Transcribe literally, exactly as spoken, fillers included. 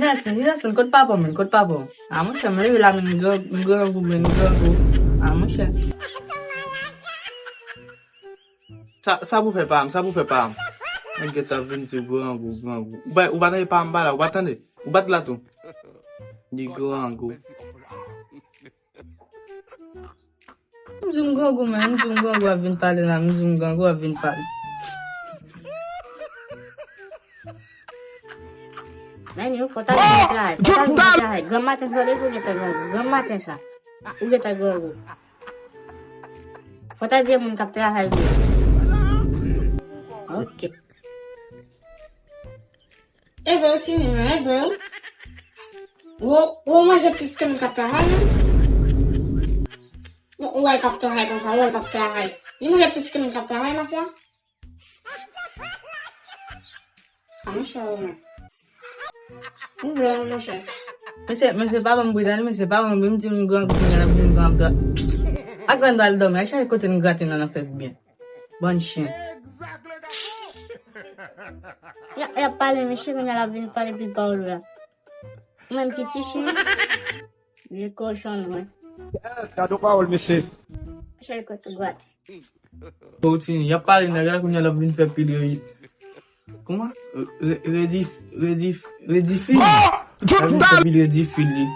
Inèsen, Inèsen, kot papa w, men, kot papa w? A, monchè, men, la, men, grangou, men, grangou. A, monchè. Sa, sa pou fè pa m, sa pou fè pa m. Mwen gentan vin di grangou, grangou. Ou pa, ou pa tande pa m pa la, ou pa tande? Ou pa t la tou? Di grangou. M di m grangou, men, m di m grangou ap vin pale la, m di m grangou ap vin pale. Meni, ou fò ta al travay, fò ta al travay. Granm maten sa, ou gentan grangou, granm maten sa. Ou gentan grangou. Fò ta di moun k ap travay vre. Ok. E vre, ou tini, e vre. Ou, ou manje plis ke moun k ap travay, non? Ou, ou wè l k ap travay konsa, ou wè l k ap travay. Li manje plis ke moun k ap travay, mafya? A, monchè, ou menm. Ou vle, monchè. Mesye, mesye, pa ban m bri, tande, mesye, pa ban m bri, m di m grangou, kounye a l ap vin pran m dwa. Ak grann pral dòmi, al chache kote n grate nan, nan fè byen. Bann chen. Y ap, y ap pale, mesye, kounye a l ap vin pale pil pawòl la. Ou menm ki ti chen. Vye kochon, wi. Gade yon pawòl, mesye. Chèl kote gwat. Poutine, y ap pale nèg la, kounye a l ap vin fè pil re-, kòman? Re-, redif-, redif-, redifil. L ap vin fè pil redifil li.